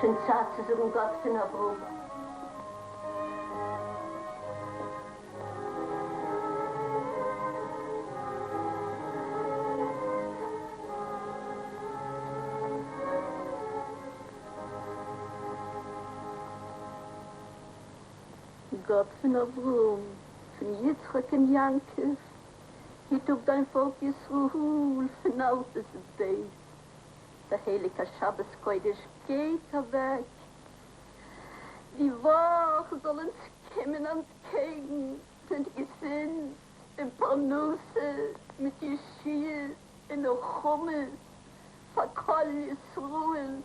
שוין צייט צו זאגן גאט פון אברהם. גאט פון אברהם, פון יצחק און יעקב, היט אפ דיין פאלק ישראל פון אלעס בייז. דער הייליגער שבת קודש גייט אוועק, די וואך זאל אונז קומען אנטקעגן מיט געזונט און פרנסה, מיט ישועות און נחמות פאר כל ישראל,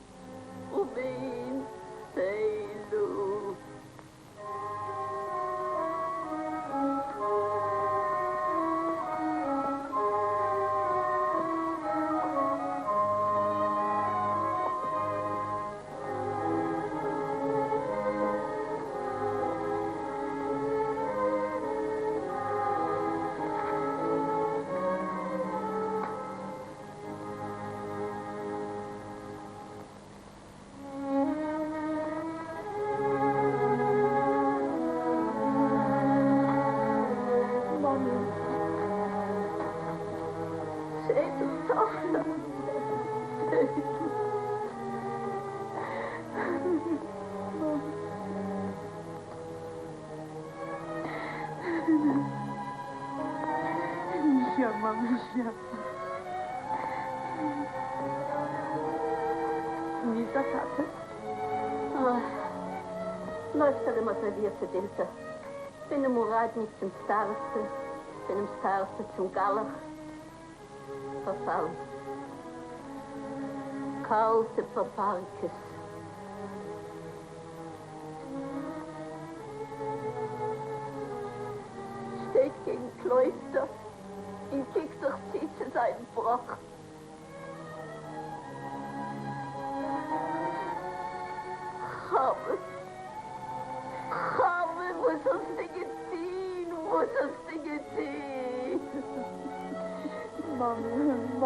אמן סלה. מאמי. צעטל טאכטער, צעטל. יא מאמי יא. ווי איז דער טאטע? אוי, לויפט ארום אזוי ווי א צעווילדער, פונעם אוראדניק צום סטאראסטע, פונעם סטאראסטע צום גלח. פארפאלן. קאלטע פאפארקעס. שטייט קעגן קלויסטער און קוקט זיך צו צו זיין בראך. חוה, חוה, וואס האסטו געטון? וואס האסטו געטון? מאמע, מאמע.